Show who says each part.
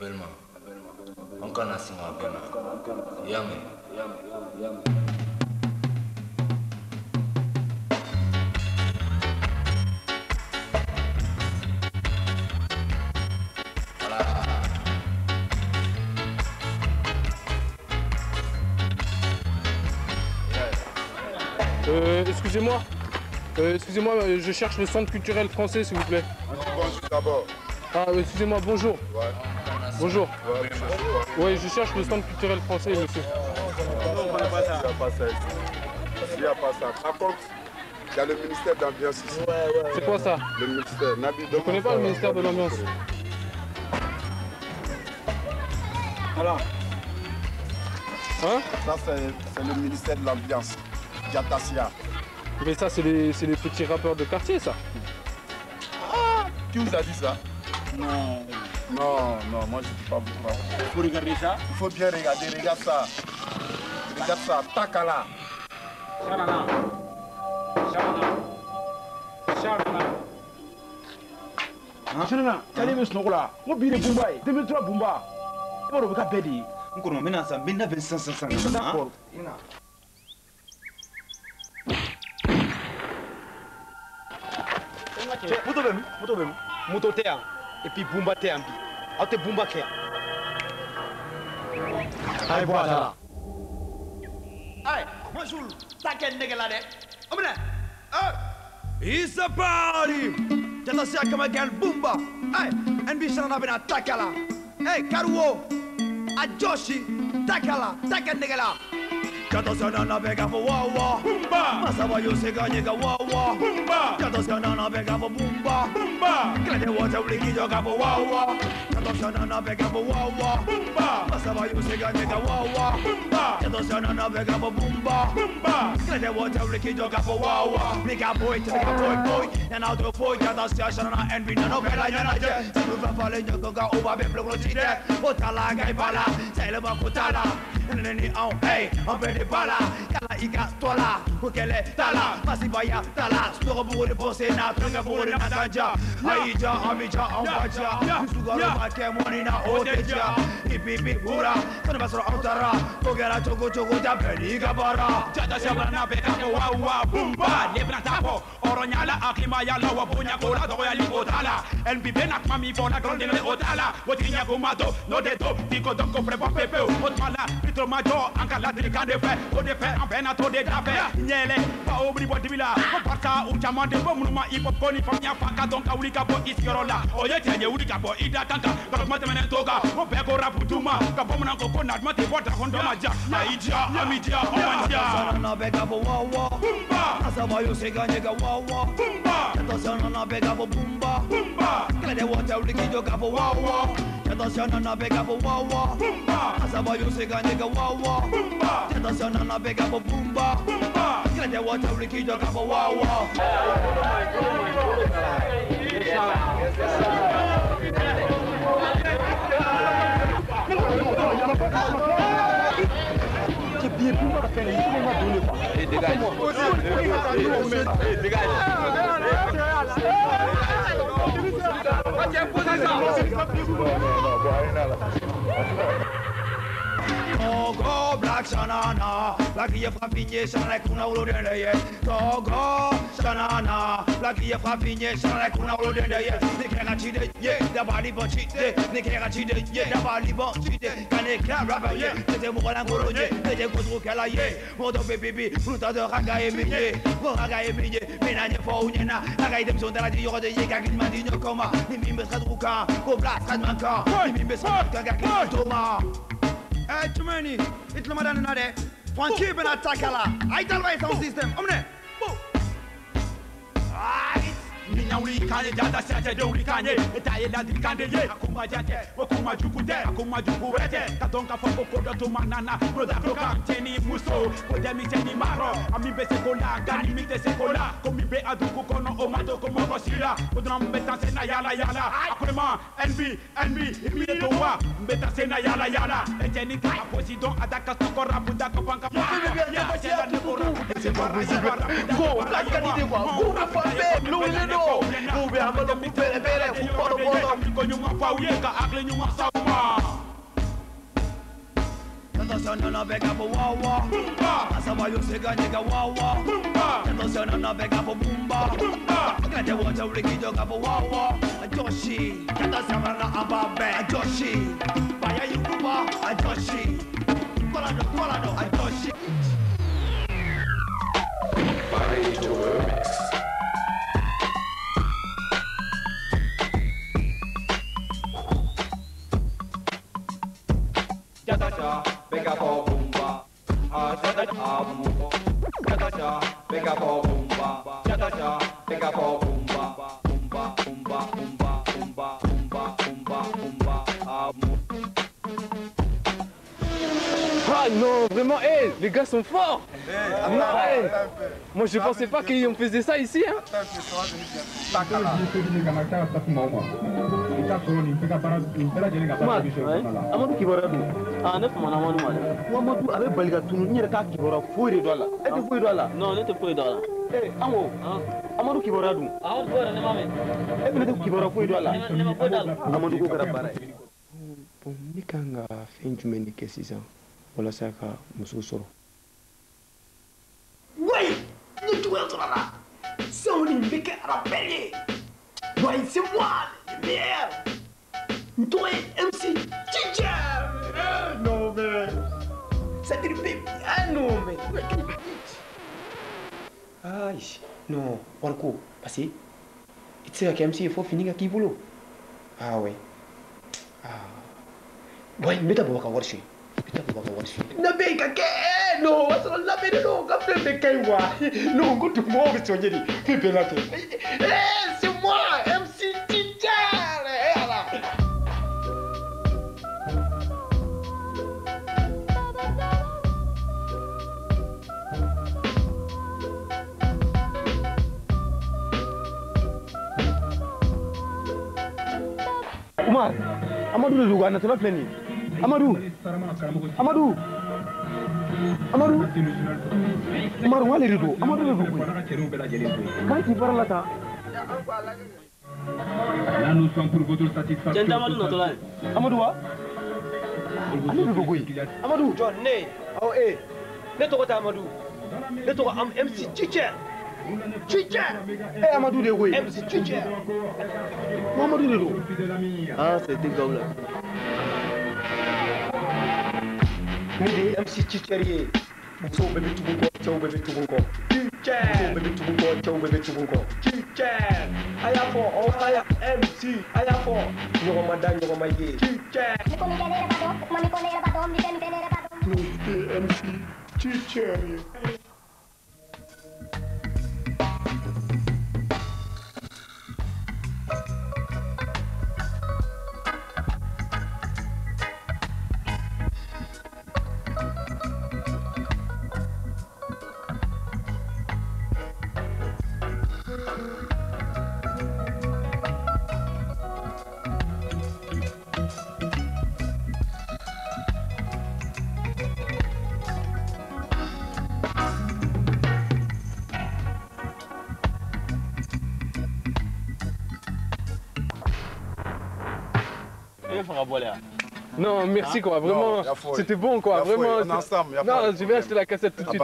Speaker 1: Belma. An kana singa bɛna. I y'a mɛn?
Speaker 2: Excusez-moi. Excusez-moi, je cherche le centre culturel français, s'il vous plaît.
Speaker 3: Bonjour d'abord.
Speaker 2: Ah, excusez-moi, bonjour.
Speaker 3: Ouais.
Speaker 2: Bonjour.
Speaker 3: Ouais,
Speaker 2: oui, je cherche le centre culturel français, monsieur.
Speaker 3: Il n'y a pas ça ici. Il n'y a pas ça. Par contre, il y a le ministère d'ambiance ici.
Speaker 2: C'est quoi ça?
Speaker 3: Le ministère.
Speaker 2: Je ne connais pas le ministère de l'ambiance.
Speaker 3: Voilà.
Speaker 2: Hein?
Speaker 3: Ça, c'est le ministère de l'ambiance. Djatassia.
Speaker 2: Mais ça, c'est les petits rappeurs de quartier, ça.
Speaker 3: Ah, qui vous a dit ça? Non. Non, non, moi je ne dis pas vous.
Speaker 4: Il faut regarder ça.
Speaker 3: Il faut bien regarder, regarde ça. Regarde ça, Takala.
Speaker 4: Chanana. Chanana. Chanana. Chanana, t'as mis ce nom-là. Moi, Bire Bumba, 2003 Bumba. Il va regarder Bedi.
Speaker 5: Encore, maintenant, ça, 1905.
Speaker 4: D'accord. Moto bɛ min? Moto bɛ min? Moto tɛ yan et puis Bumba tɛ yan bi. Aw tɛ Bumba kɛ yan. A ye bɔ a da la.
Speaker 6: Ayi, bonjour. Ta kɛ nɛgɛ la dɛ. O minɛ.
Speaker 7: It's a party. Djatassia kama gɛn Bumba. Ayi, NB Chanana bɛna ta kɛ la. Hey, Karuwo, a jɔsi, ta kɛ la, ta kɛ nɛgɛ la. Djatassia nana bɛ k'a fɔ wa wa.
Speaker 8: Bumba.
Speaker 7: Masaba yo se ka ɲɛ ka wa wa.
Speaker 8: Bumba.
Speaker 7: Djatassia nana bɛ k'a fɔ Bumba.
Speaker 8: Bumba.
Speaker 7: Kɛlɛkɛ waati wuli k'i jɔ k'a fɔ wa wa. Djatassia nana bɛ k'a fɔ wa wa.
Speaker 8: Bumba.
Speaker 7: Masaba yo se ka ɲɛ ka wa wa.
Speaker 8: Bumba.
Speaker 7: Djatassia nana bɛ k'a fɔ Bumba.
Speaker 8: Bumba.
Speaker 7: Kɛlɛkɛ waati wuli k'i jɔ k'a fɔ wa wa. Nigga boy, nigga boy boy. Nana to foyi Djatassia Chanana NB nana bɛɛ la ɲɛnajɛ. Sanu fɛn falen ɲɔgɔn kan o b'a bɛɛ bulon kɔnɔ ci dɛ. O t'a la nka i b'a la. Sɛlɛma ko t'a la. Nɛnɛ ni anw, hey, an bɛɛ de b'a la. Kala i ka tɔ la, ko kɛlɛ t'a la, masibaya t'a la. Sunɔgɔ bugu de bɔse na, tulonkɛ bugu de na ka ja. A y'i ja, an b'i ja, anw b'a ja. Ni sukaro ma kɛ mɔni na, o tɛ ja. Hip hip hip hura, sani b'a sɔrɔ anw taara. Ko kɛra cogo cogo, ja bɛɛ n'i ka baara.
Speaker 8: Djatassia nana bɛ k'a fɔ wa wa Bumba. Ne bɛna taa fɔ hɔrɔnya la, hakimaya la, wa bonya ko la, dɔgɔyali ko t'a la. NB bɛna kuma min fɔ la, dɔrɔn de o t'a la. O tigi ɲɛ ko ma to, n'o de to, k'i ko dɔn ko fɛrɛ bɔ pepewu. O tuma la, Bitɔn ma jɔ, an ka ladilikan de fɛ, o de fɛ, an bɛɛ na to de da fɛ. Ɲɛlɛ, fa o wuli bɔ dibi la, ko barisa u caman de bɔ minnu ma hip hop ko ni faamuya fa ka dɔn ka wuli ka bɔ i sigiyɔrɔ la. O ye tiɲɛ ye, wuli ka bɔ i da kan kan, ka kuma tɛmɛnen to kan. Ko bɛɛ ko rap d'u ma, ka bamanan ko ko na duman tɛ bɔ dagakɔnɔ dɔ ma ja. A y'i diya, an m'i diya, an man diya.
Speaker 7: Djatassia nana bɛ k'a fɔ wa wa.
Speaker 8: Bumba.
Speaker 7: Masaba yo se ka ɲɛ ka wa wa.
Speaker 8: Bumba.
Speaker 7: Djatassia nana bɛ k'a fɔ Bumba.
Speaker 8: Bumba.
Speaker 7: Kɛlɛkɛ waati wuli k'i jɔ k'a fɔ wa wa. Djatassia nana bɛ k'a fɔ wa wa.
Speaker 8: Bumba.
Speaker 7: Masaba yo se ka ɲɛ ka wa wa.
Speaker 8: Bumba.
Speaker 7: Djatassia nana bɛ k'a fɔ Bumba.
Speaker 8: Bumba.
Speaker 7: Kɛlɛkɛ waati wuli k'i jɔ k'a fɔ wa wa.
Speaker 5: Dégage. Dégage.
Speaker 7: Togo Black Chanana, la grille frappinée, Chanana kuna wolo dende ye. Togo Chanana, la grille frappinée, Chanana kuna wolo dende ye. Ne kɛra ci de ye, dabali bɔ ci de. Ne kɛra ci de ye, dabali bɔ ci de. Ka ne kɛ rapper ye, ne tɛ mɔgɔ lankolon ye, ne tɛ kojugukɛla ye. Mɔgɔ dɔ bɛ bibi, minnu t'a dɔn raga ye min ye. Ko raga ye min ye, n bɛna ɲɛfɔ aw ɲɛna. Raga ye denmisɛnw dalaji ɲɔgɔn de ye, ka hakili ɲuman di ɲɔgɔn ma. Ni min bɛ sira tugu kan, k'o bila sira ɲuman kan. Ni min bɛ sira jugu kan, ka hakili to ma. Eh, Chumani, i tulo ma da nin na dɛ. Funky bɛna ta k'a la. A y'i taliba ye sound system. O minɛ. Bo.
Speaker 8: Miɲan wuli kan ye, Djatassia cɛden wuli kan ye. E ta ye ladilikan de ye. A ko ma diya tɛ, o ko ma jugu tɛ, a ko ma jugu wɛrɛ tɛ. Ka dɔn k'a fɔ ko ko dɔ tun ma nana, bolo da tulo kan, cɛ ni muso, ko denmisɛn ni maakɔrɔ. A min bɛ se ko la, nka ni min tɛ se ko la. Ko min bɛ a dugu kɔnɔ, o ma to ko mɔgɔ si la. Ko dɔrɔn n bɛ taa sen na yaala yaala. A ko ne ma, NB, NB, i mi to wa? N bɛ taa sen na yaala yaala. E cɛ ni ka fosi dɔn, a da ka sɔkɔ rap da ka pan ka pan.
Speaker 9: C'est pas possible. Go, la qualité quoi. Go, la frappe, l'eau, l'eau. Go,
Speaker 8: ɲuman fɔ aw ye ka hakili ɲuman s'aw ma.
Speaker 2: Ah non, vraiment, hey, les gars sont forts. Hey, non, hey. Moi je pensais pas qu'on faisait ça ici. Hein.
Speaker 4: Amadou kibaruya dun? Ah, ne famana Amadou ma dɛ. Amadou a bɛ bali ka tunu n yɛrɛ t'a kibaruya foyi de dɔn a la. E tɛ foyi dɔn a la?
Speaker 10: Non, ne tɛ foyi dɔn a la.
Speaker 4: Ee, an ko Amadou kibaruya dun?
Speaker 10: Amadou ko yɛrɛ ne m'a mɛn.
Speaker 4: E fana tɛ kibaruya foyi dɔn a la?
Speaker 10: Ne ma foyi dɔn a la.
Speaker 4: Amadou ko kɛra baara ye.
Speaker 11: Bon, ne kan ka fɛn jumɛn de kɛ sisan walasa ka muso sɔrɔ?
Speaker 6: Ouais, n ye cogoya sɔrɔ a la. Sisan kɔni n bɛ kɛ rappel ye. Ouais, c'est moi le meilleur. N tɔgɔ ye MC Tchitcher. Non mais c'est-à-dire ah non mais.
Speaker 11: Ayi, non, wariko parce que i tɛ se ka kɛ MC ye fo fini ka k'i bolo. Ah ouais. Ah. Ouais, n bɛ taa Baba ka wari suɲɛ. N bɛ taa Baba ka wari suɲɛ.
Speaker 6: Labɛn ka kɛ non o y'a sɔrɔ labɛn de don ka fɛn bɛɛ ka ɲi wa. Non ko dugumɔgɔw bɛ sɔn de fɛn bɛɛ labɛn. Eh, c'est moi MC Tchitcher. Eh ala.
Speaker 4: Umar, Amadou de don a natɔla filɛ nin ye. Amadou, Amadou, Amadou, Umaru n k'ale de don, Amadou de don koyi. K'an t'i baara la tan.
Speaker 10: Cɛ n tɛ Amadou natɔla ye.
Speaker 4: Amadou wa? Ale de don koyi. Amadou.
Speaker 6: Jɔn ne? Awɔ e. Ne tɔgɔ tɛ Amadou. Ne tɔgɔ MC Tchitcher. Tchitcher.
Speaker 4: E Amadou de ye koyi.
Speaker 6: MC Tchitcher.
Speaker 4: Amadou de don.
Speaker 10: Ah, c'était comme là.
Speaker 6: Ne de ye MC Tchitcher ye. Musow bɛɛ bɛ tugu n kɔ, cɛw bɛɛ bɛ tugu n kɔ. Tchitcher. Musow bɛɛ bɛ tugu n kɔ, cɛw bɛɛ bɛ tugu n kɔ. Tchitcher. A y'a fɔ, ɔ a y'a MC, a y'a fɔ. Ɲɔgɔn ma da ɲɔgɔn ma ye. Tchitcher.
Speaker 11: Ne ye MC Tchitcher ye.
Speaker 2: Non, merci quoi, vraiment, c'était bon quoi, vraiment.
Speaker 3: On est ensemble,
Speaker 2: non, je vais acheter la cassette tout de suite.